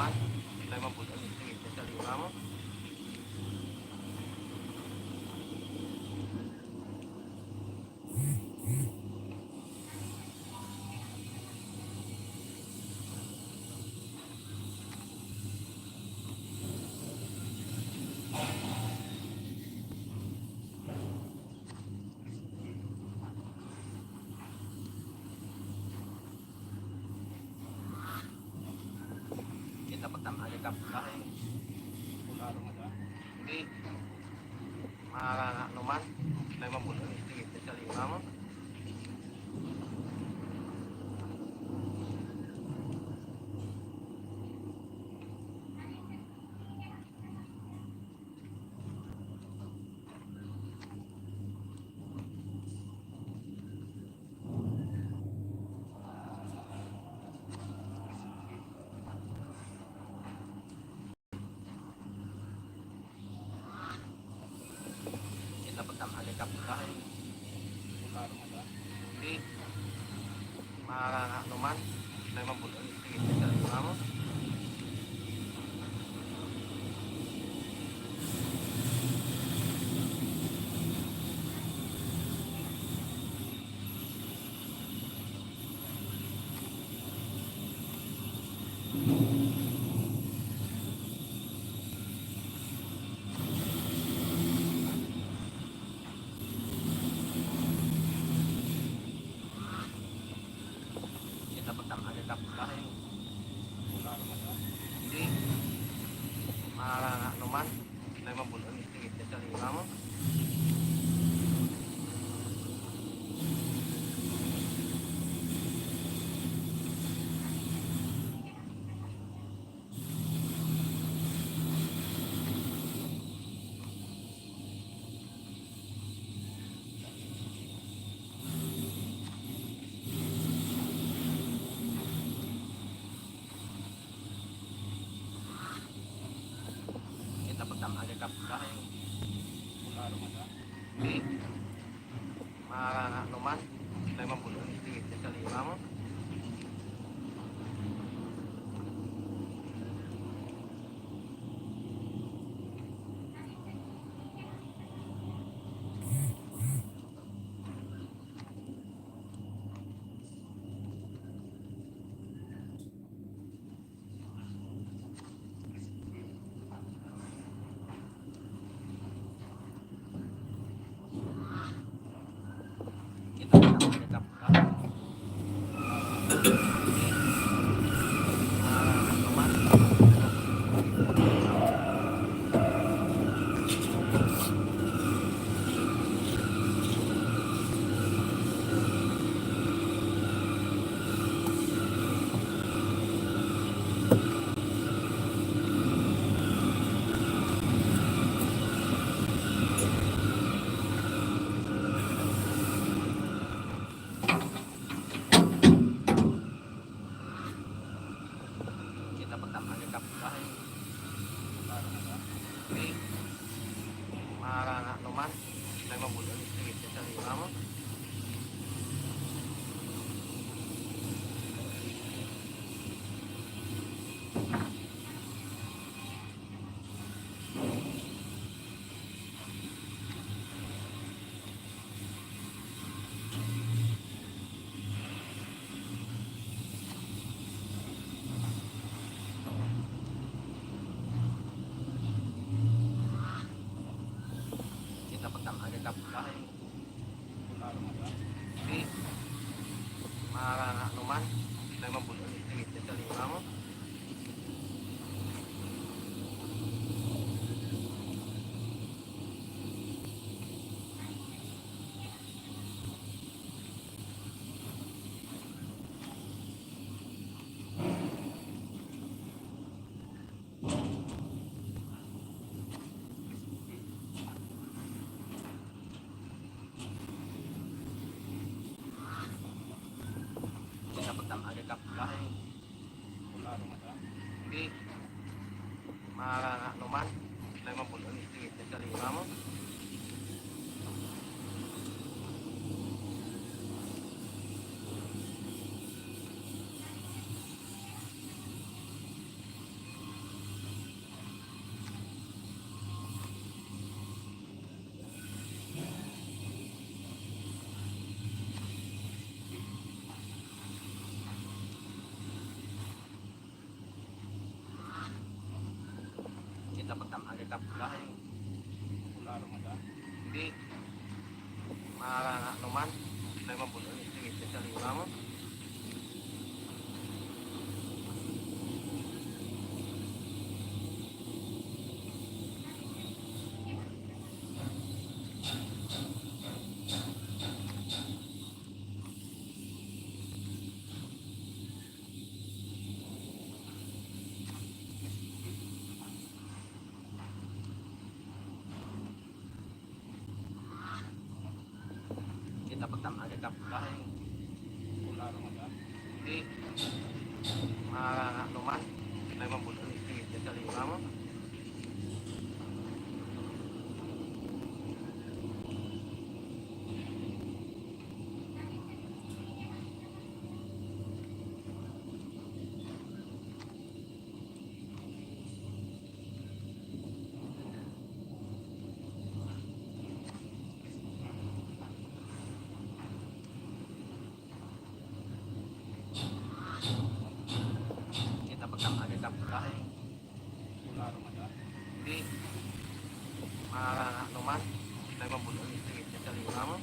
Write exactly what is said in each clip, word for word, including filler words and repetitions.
May mabul-an yung tingin sa lima mo. Kita pagtama, kita pula, eh. Pula, ano nga, di. Mga ano man, may mabulong, eh. Sige, sa lima mo. Kita pagtama, kita pagkain. Di, mga ano man, may mabulong, sige, sa lima mo. Kita pagtama, kita pagkain. Hindi. Mga ano man, may mabulong, sige, sa lima mo. Kita pagtama, kita pagkain. Mga ano man, may mabulong, sige, sa lima mo. Kita pagtama, kita pagkain. Mga ano man, may mabulong, sige, sa lima mo. Kita pagtama, kita pagkain. Di, mga ano man, may mabulong, sige, sa lima mo. Kita pagtama, kita pagkain. Hindi. Mga ano man, may mabulong, sige, sa lima mo. Dapat ang agad ang pula, yung pula, Ramadan. Hindi. Maanuman. Hindi tayo mabulol. Hindi sa lima mo. Kita pagtama kita pula, eh. Pula, Ramadan. Hindi. Maanuman. Hindi tayo mabulol. Hindi sa lima mo. Kita pagtama kita pula, eh. Pula, Ramadan. Hindi. Maanuman. Hindi tayo mabulol. Hindi sa lima mo.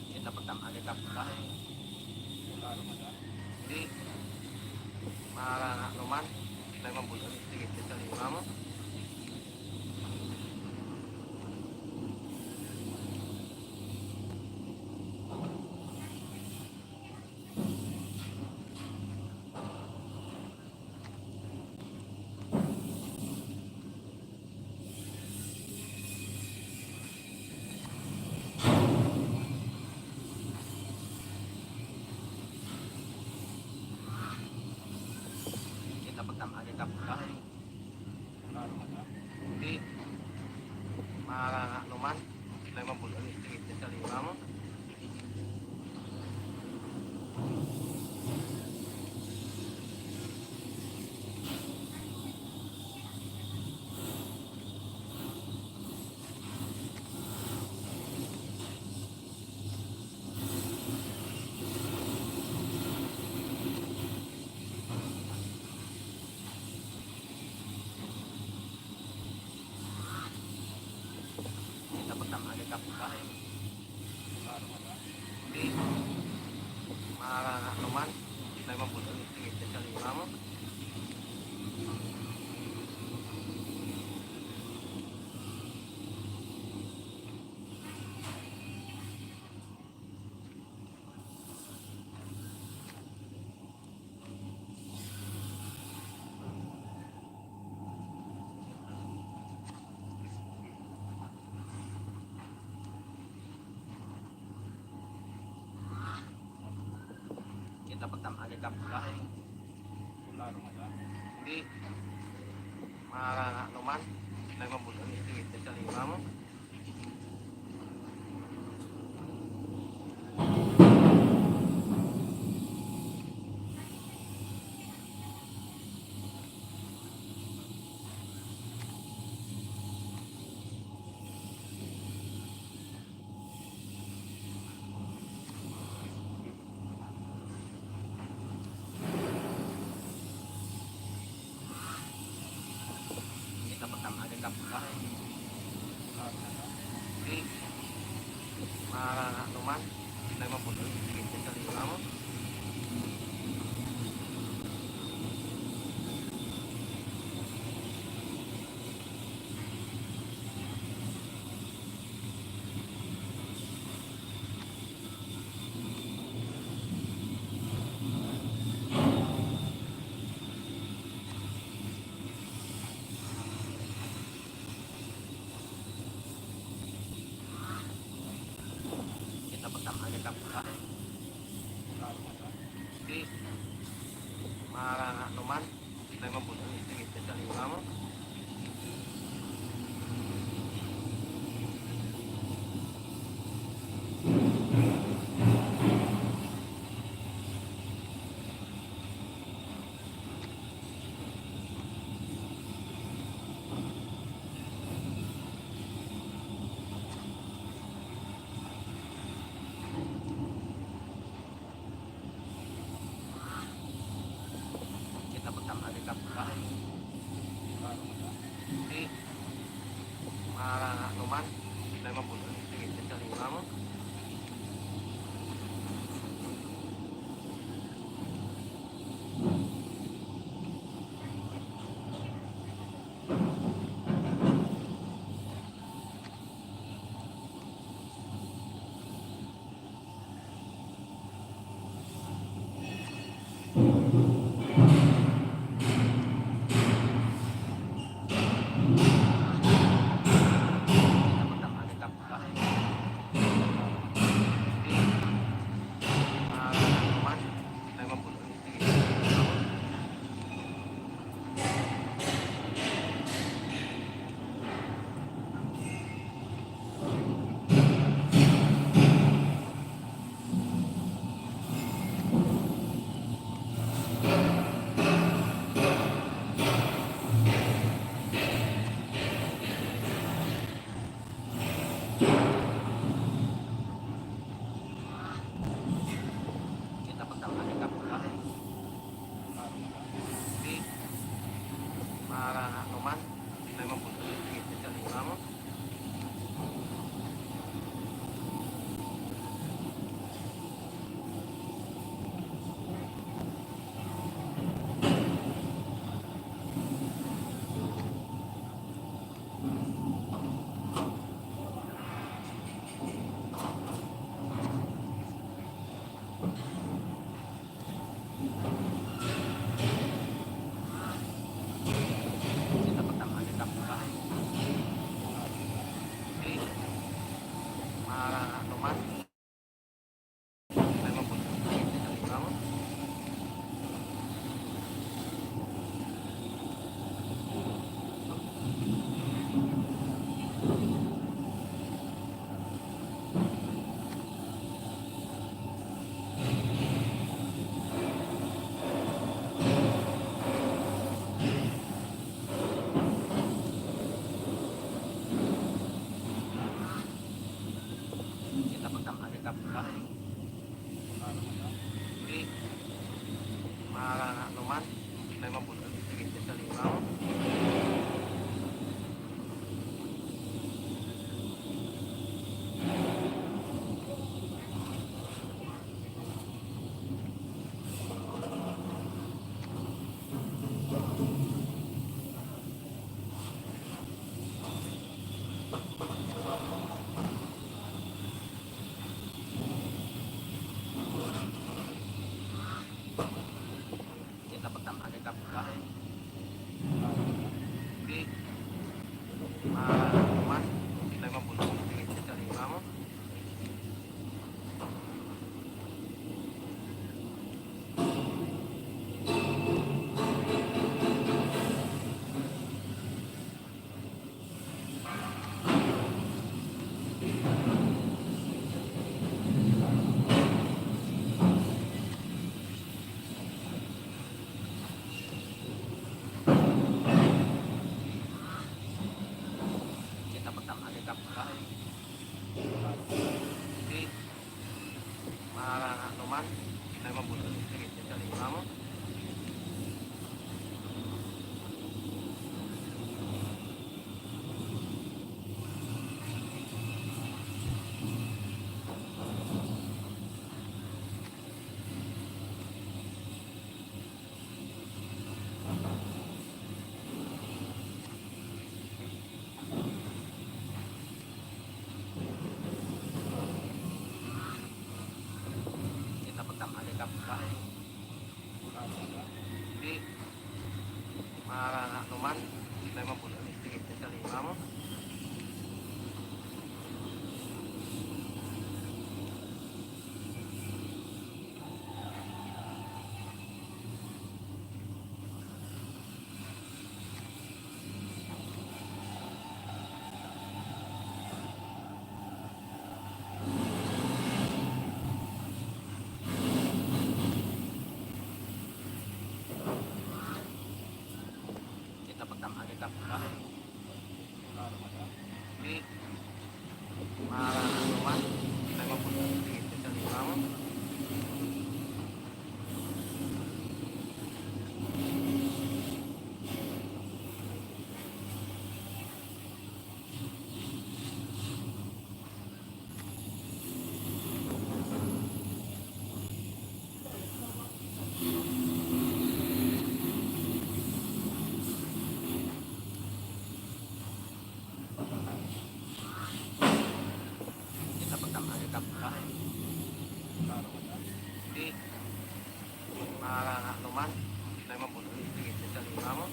Kita pagtama kita pula, eh. Pula, Ramadan. Hindi. Maanuman. Hindi tayo mabulol. Hindi sa lima mo. Kita pagtama kita pula, eh. Hindi. Maanuman. Hindi tayo mabulol. Hindi sa lima mo. Dapat tama ka, kapwa, eh. Hindi. Maanuman. Hindi tayo mabulol. Hindi sa lima mo. Kita pagtama ka, kapwa, eh. Hindi. Maanuman. Hindi tayo mabulol. Hindi sa lima mo. Kita pagtama ka, kapwa. Hindi. Maanuman. Hindi tayo mabulol. Hindi sa lima mo. Para nga naman, may mabulong ito, ito sa lima mo. Kita ko tama, kita ko tama. Di, manuman, may mabulong. Sige, kita sa lima mo. Kita pagtawag kita pula. Di, para naman, may mabulong sa lima mo. Kita pagtama kita pula. Di, manuman, may mabulong. Sige, sa lima mo. Kita pagtama kita pula. Di, manuman, may mabulong. Sige, sa lima mo. Kita pagtama kita pula. Di, manuman, may mabulong. Sige, sa lima mo. Kita pagtama kita pula. Di, manuman, may mabulong. Sige, sa lima mo. Amo?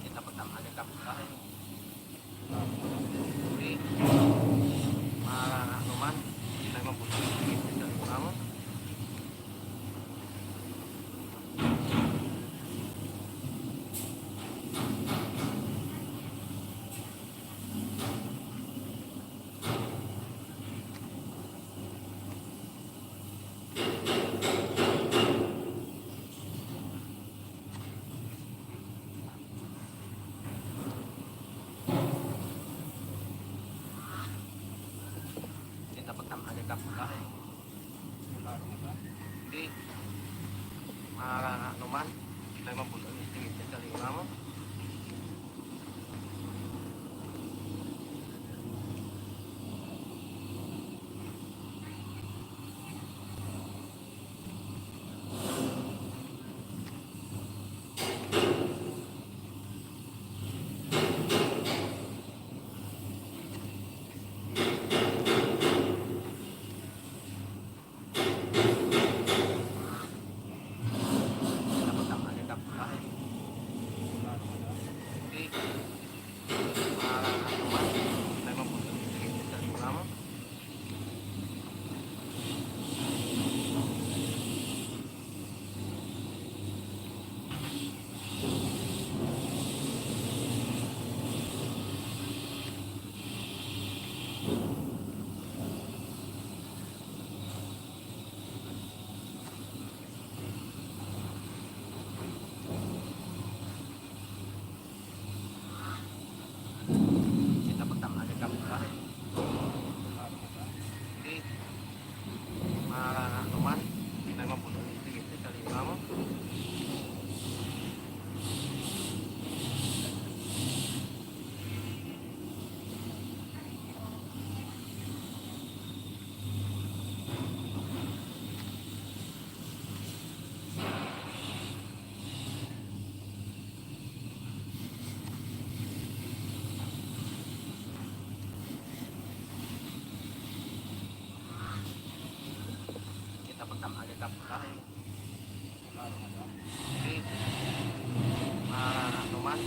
Kita pagtama, kita pagkain. Uri, mga ano man, kita yung mabuti. Kita yung mga Kita pagtama, kita pagkain. Di, mga ano man, kita yung mabuti. Kita yung mga Kita pagtama, kita pagtama. Di, mga ano man, kita yung mabuti. Sige, kita yung mga mo. Kita pagtama, kita pagtama. Di, mga ano man,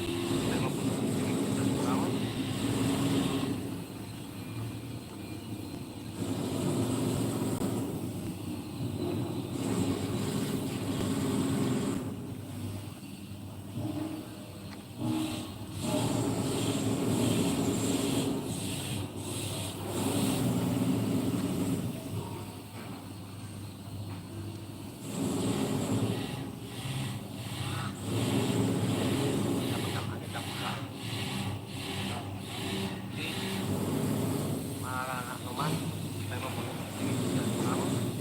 kita yung mabuti. Sige,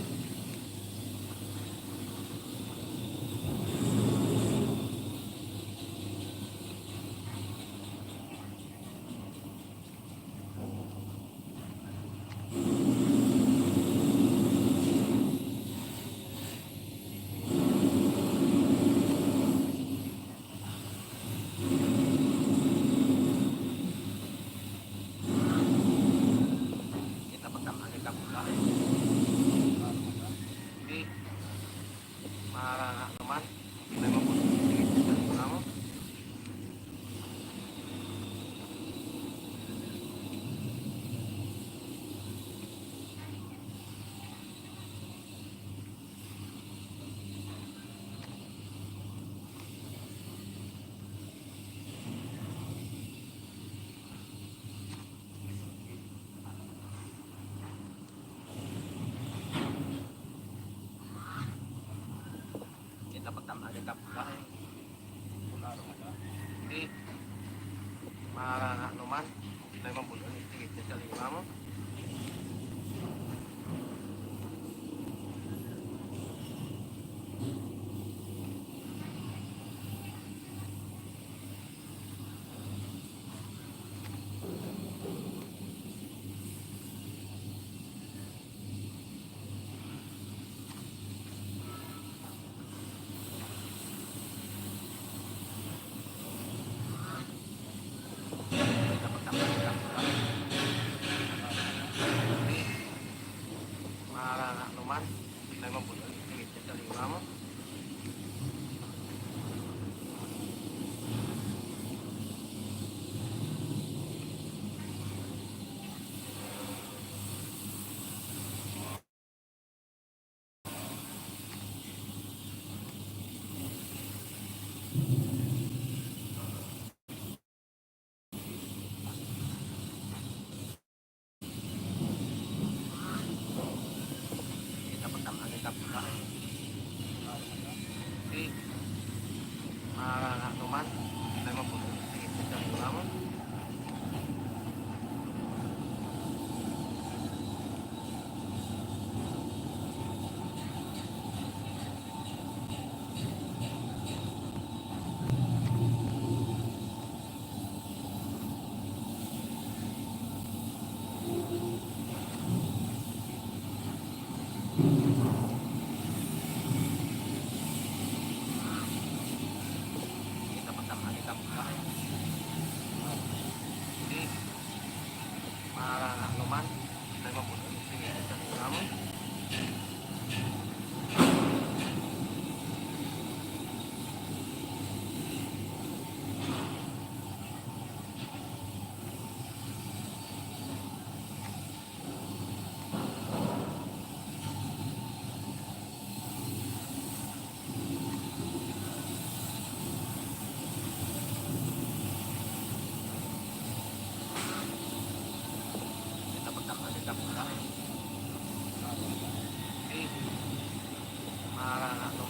kita yung mga mo. Kita pagtama, kita pagtama. Di, mga ano man, kita yung mabuti. Sige, kita yung mga mo. Kita pagtama, kita pagkain. Di, mga ano man, kita yung mabuti. Sige, kita yung mga mo.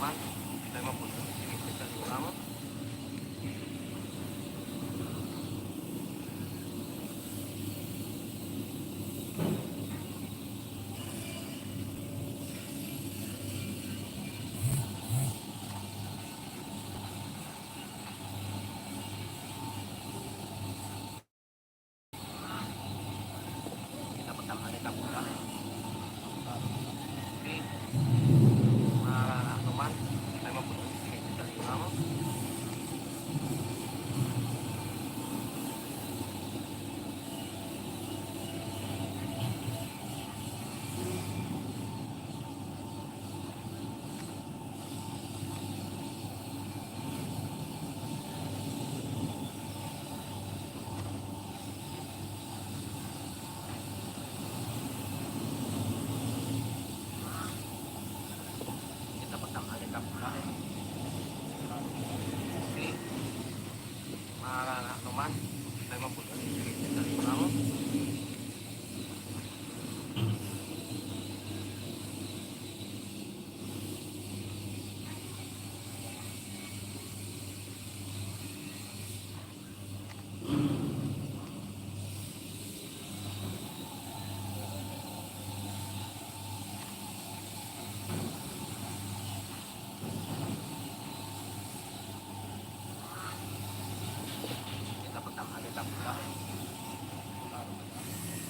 Kita mo po sa sini sa lima mo. Kita pagtama ni Kaputa. Okay. Mga ano man, kita mo po sa lima mo. Kita pagtama ni Kaputa. Okay. Mga ano man, kita mo po sa lima mo. Kita pagtama ni Kaputa.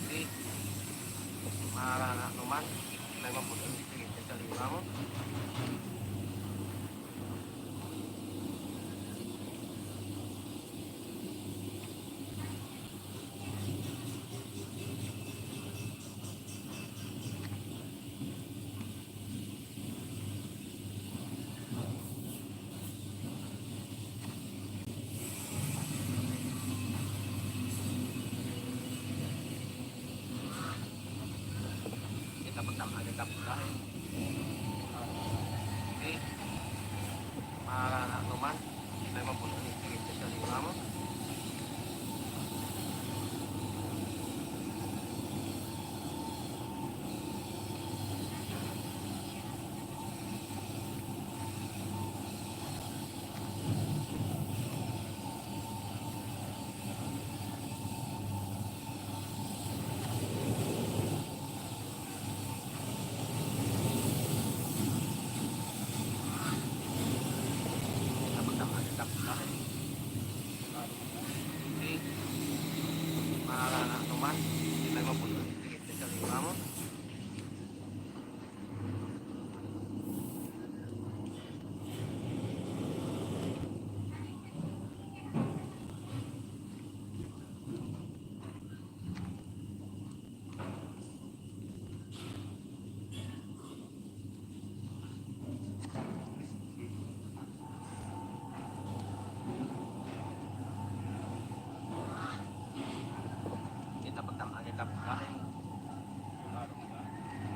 Okay. Mga ano man, may mabuti sa lima mo. Kita pagtama ni Kaputa. Okay. Mga ano man, may mabuti sa lima mo. Mga ano man, may mabuti sa lima mo. Kita pagtama ni Kaputa.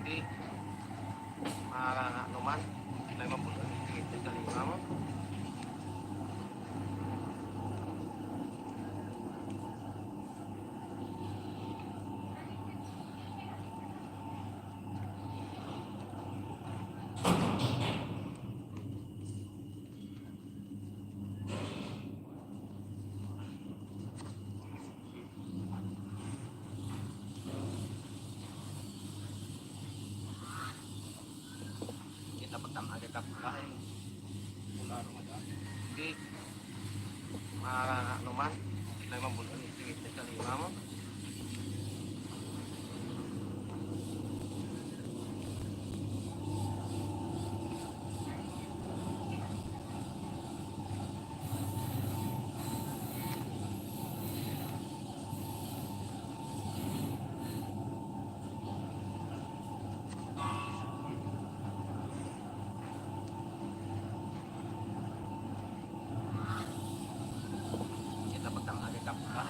Okay. Mga ano man, may mabuti sa lima mo. Kita pagtama ni Kaputa. Okay. Mga ano man, may mabuti sa lima mo. Kita pagtama ni Kaputa.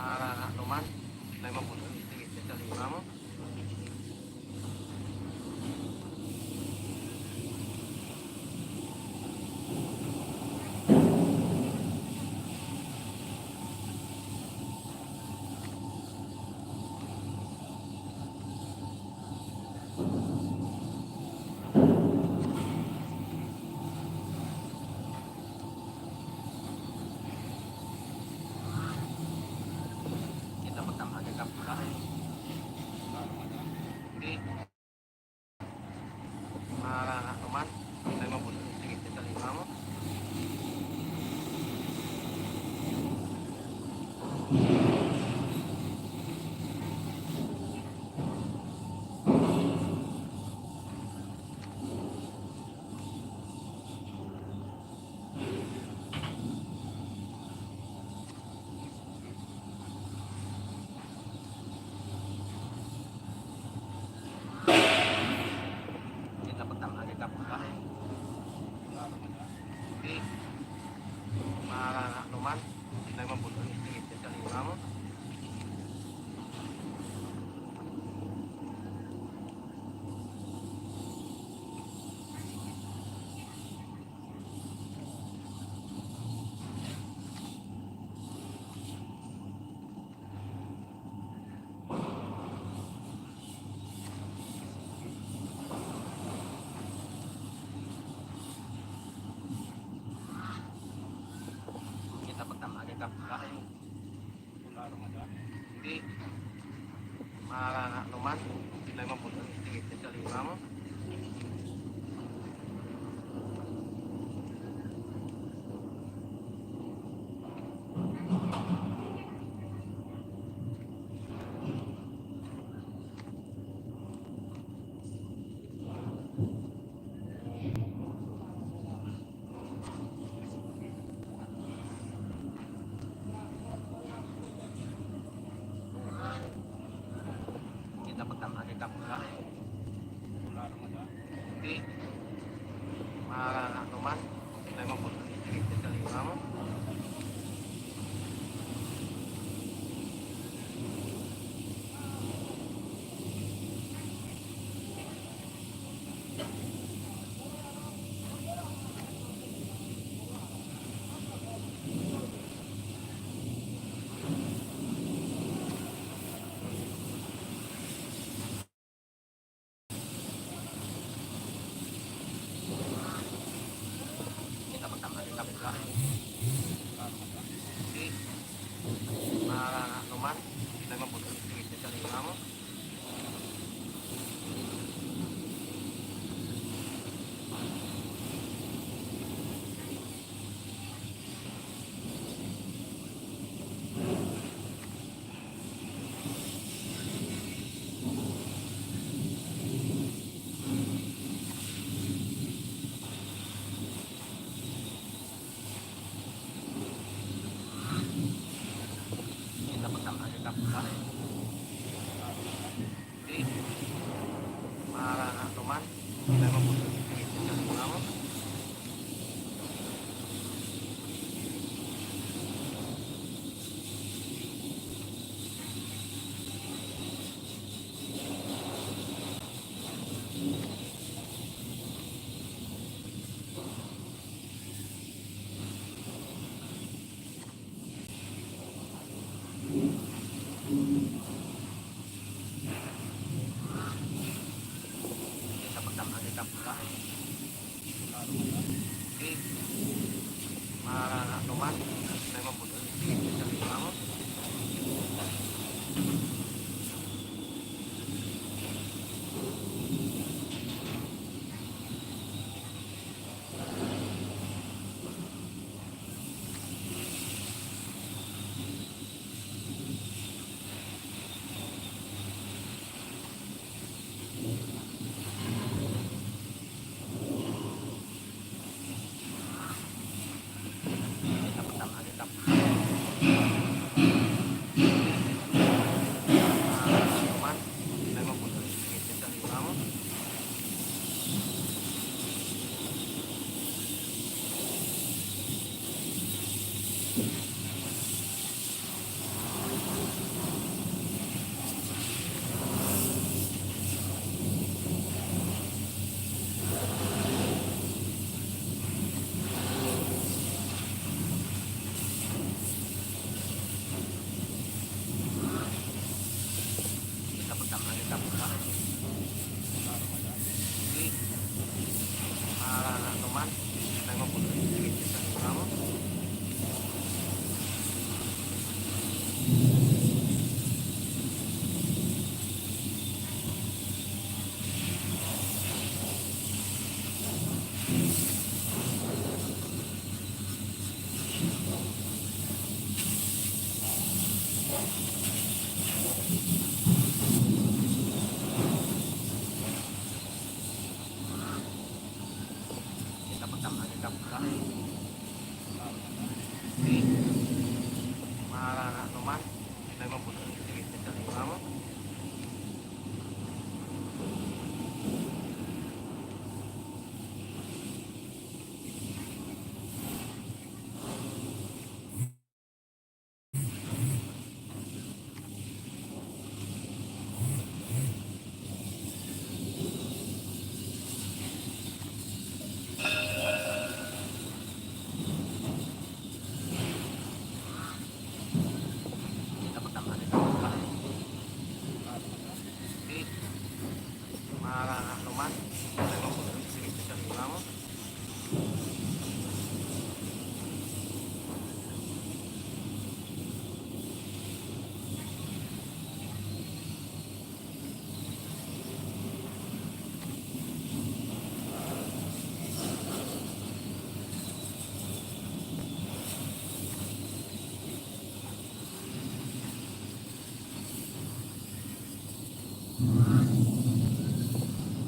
Para naman, may mabulong sa lima mo. Kita magtama ka kapila. Hindi. Mara naman. Hindi mo buto. Sige, kita lima mo. Kita pagtama, kita pagkain. Hindi. Mara naman. Hindi tayo mabuto. Hindi, hindi sa lima mo. Kita pagtama, kita pagkain. Hindi. Mara naman. Hindi tayo mabuto. Hindi, hindi sa lima mo. Kita pagtama, kita pagkain. Hindi. Mara naman. Hindi tayo mabuto. Hindi sa lima mo. Kita pagtama, kita pagkain. Hindi. Mara naman. Hindi tayo mabuto. Hindi sa lima mo. Kita pagtama, kita pagkain. Hindi. Mara naman. Hindi tayo mabuto. Hindi tayo mabuto. Kita pagtama, kita pagtama. Mara na naman. Kita mo po sa mga mo. Kita pagtama, kita pagtama. Mara na naman. Kita mo po sa mga mo.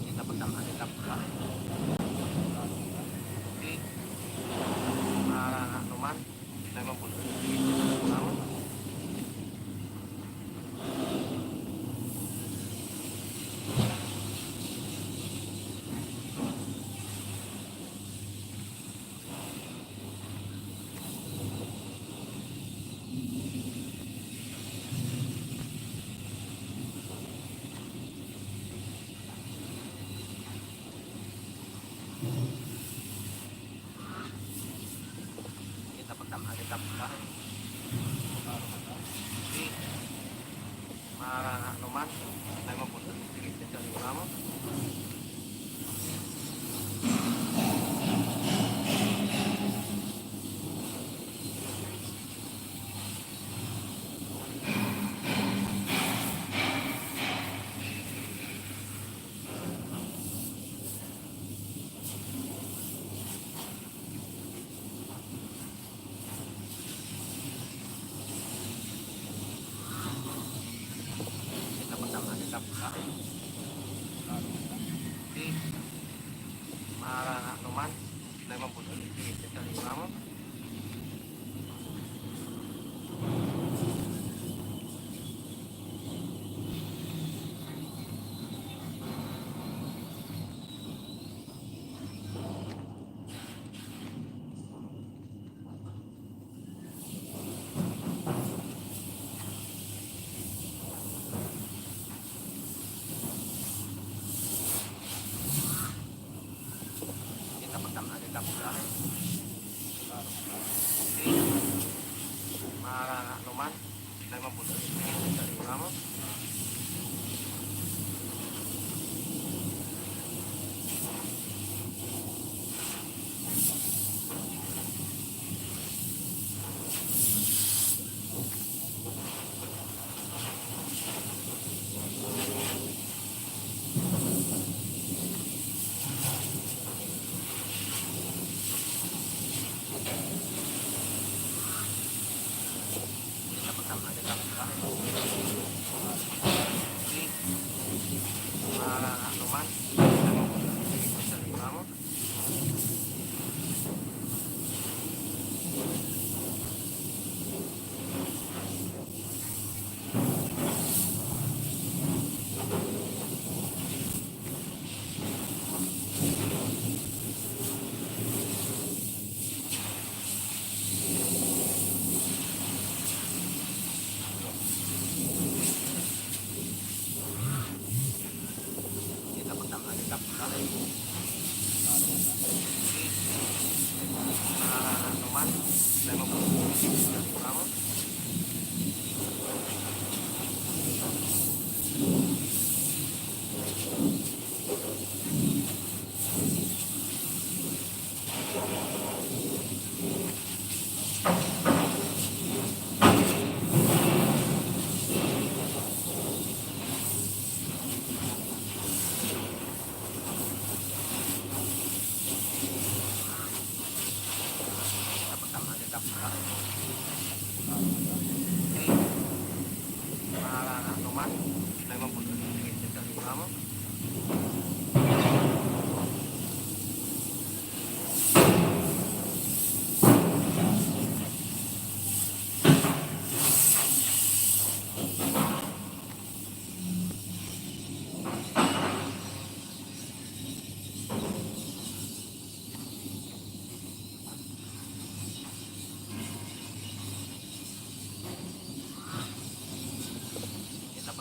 Kita pagtama, kita pagtama. Okay. Mara na naman. Kita mo po. Kita pagtama, kita pagtama. Mara na naman. Kita mo po. Kita mo. Kita pagtama, kita pagtama. Okay. Mara na naman. Kita mo po. Kita mo. Kita pagtama, kita pagtama. Mara na naman. Kita mo po. Kita mo. Kita pagtama,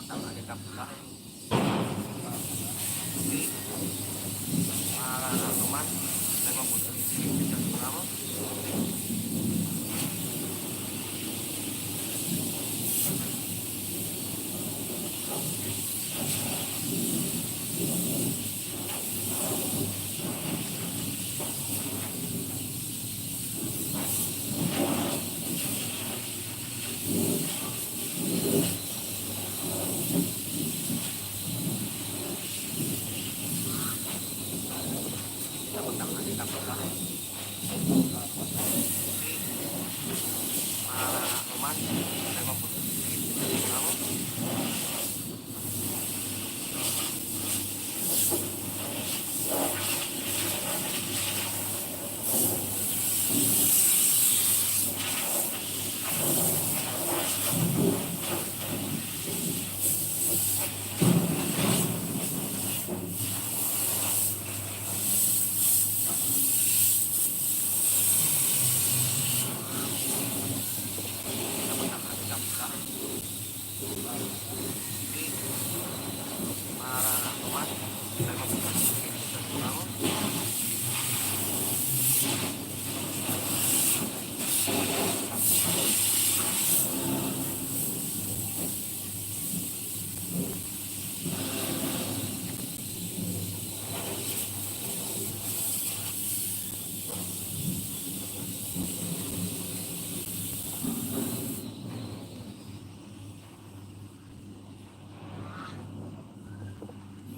Tama, kita pula. Di, ah, ano man, nagmambuto ang espiritu sa mga mo.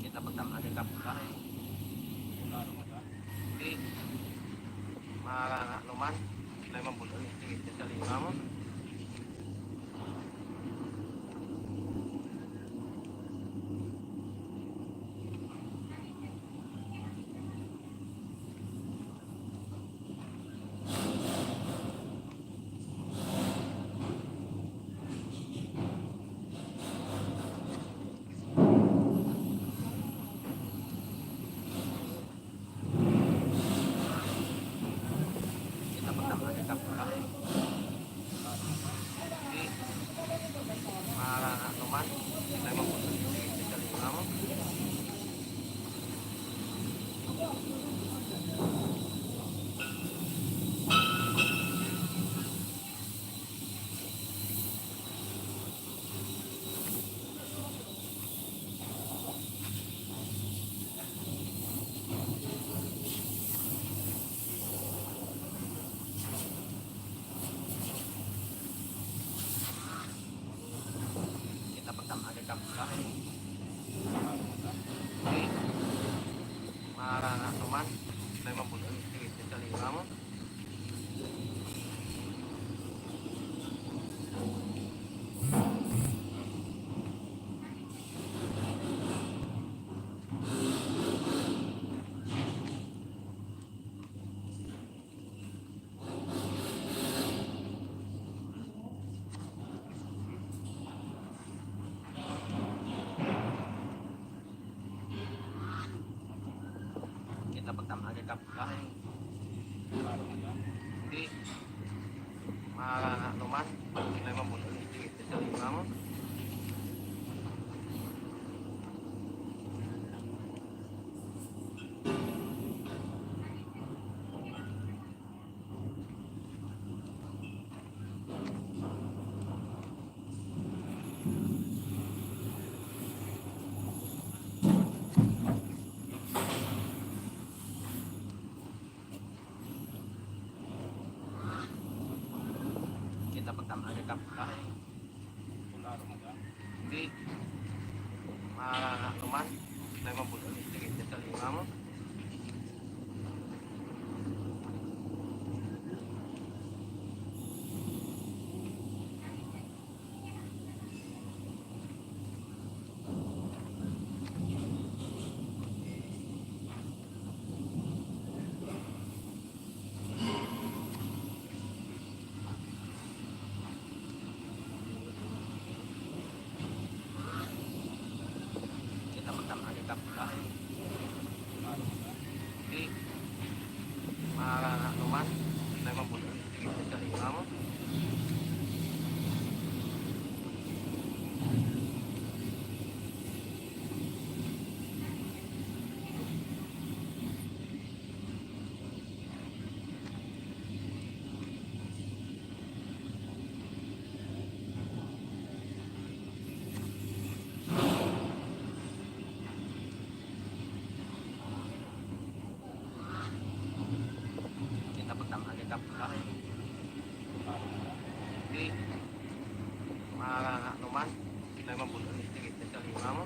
Kita pagtama kita buka. Di, maluman. Lay mambulol. Di, di sa lima mo. Kita pagtama kita buka. Di, maluman. Lay mambulol. Di, di sa lima mo. Kita pagtama kita buka. Di, maluman. Lay mambulol. Di, di sa lima mo. Kita pagtama kita buka. Di, maluman. Lay mambulol. Di, di sa lima mo. Kita pagtama kita buka. Di, maluman. Lay mambulol. Di, di sa lima mo. Kita pagtama kita buka. Ano man, sila mabulong ni Tigit sa lima mo.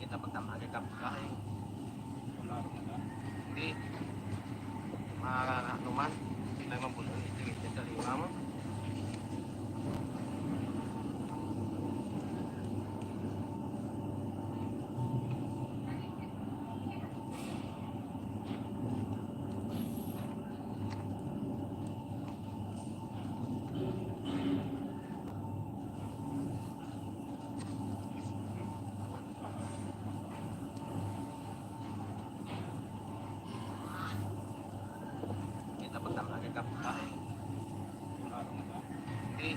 Kita pagtama kay Kapka, eh. Hindi. Mga ano man, sila mabulong ni Tigit sa lima mo. Kita pagtama kay Kapka, eh. Hindi.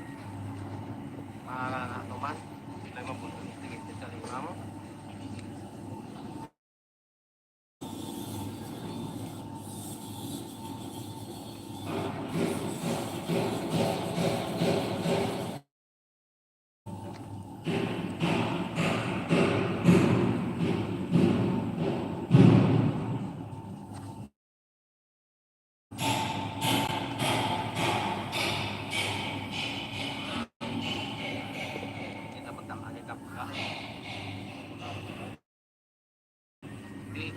Mga ano man, sila mabulong ni Tigit sa lima mo. Kita pagtama kay Kapka. Di,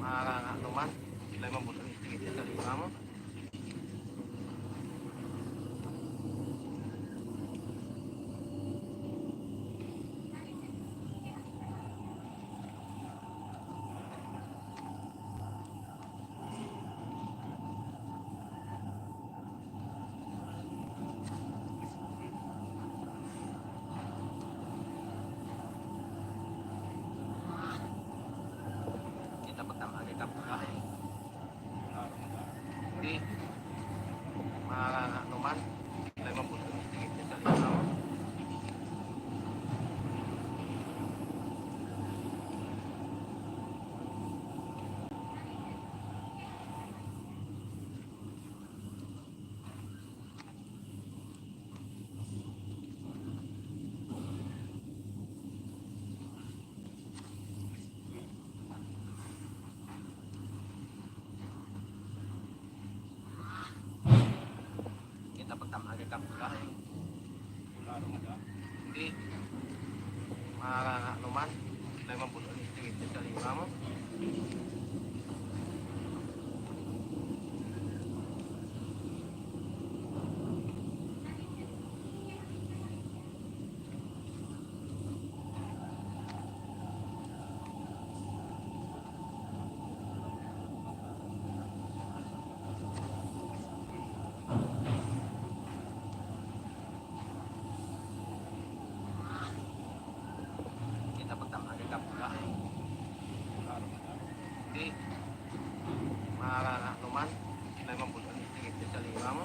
mga ano man, sila mabulong ni Tigit sa lima mo. Kita pagtama kay Kapka. Di, mga ano man, sila mabulong ni Tigit sa lima mo. Kita pagtama kay Kapka. Hindi. Mga ano man, sila mabulong ni Tigit sa lima mo. Kita pagtama kay Kapka. Di, mga ano man, sila mabulong ni Tigit sa lima mo.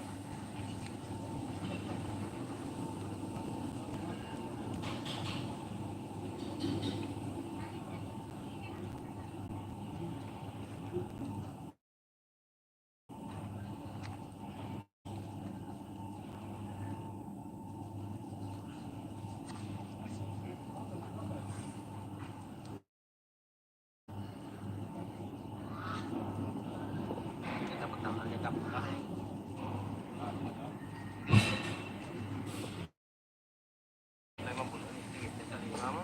Kita pagtama kay Kapka. May mabulong ni Tigit sa lima mo.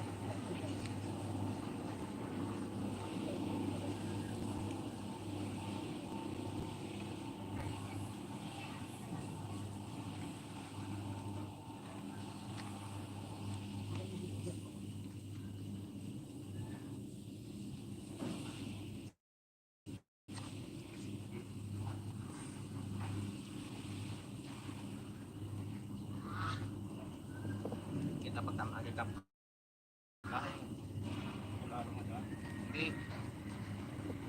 Kita pagtama kay Kapka. Di,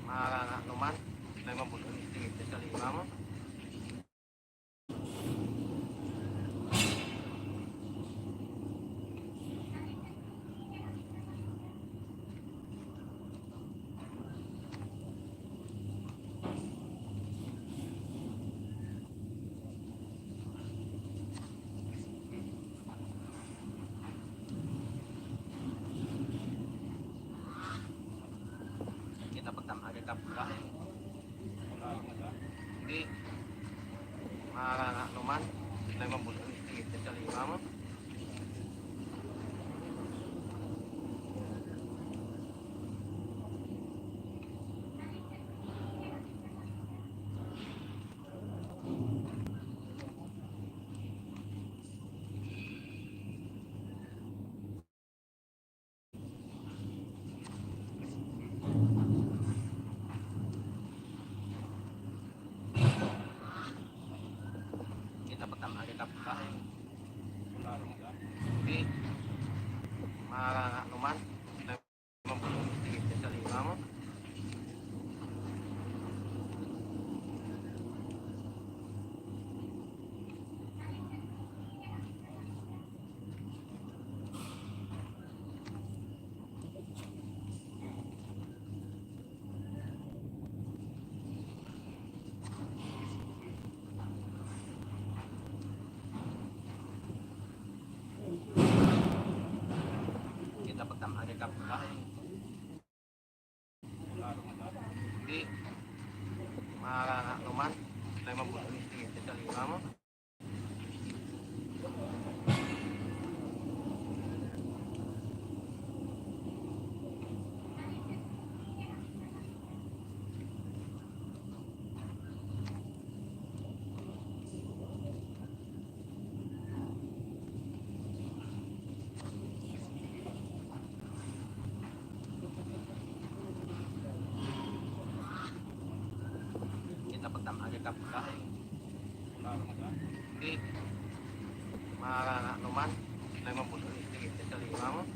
mga ano man, may mabulong ni Tigit sa lima mo. Mga numan, may mabuti sa lima mo. Kita pagdamag ka pa. Di, mga numan, may mabuti sa lima mo.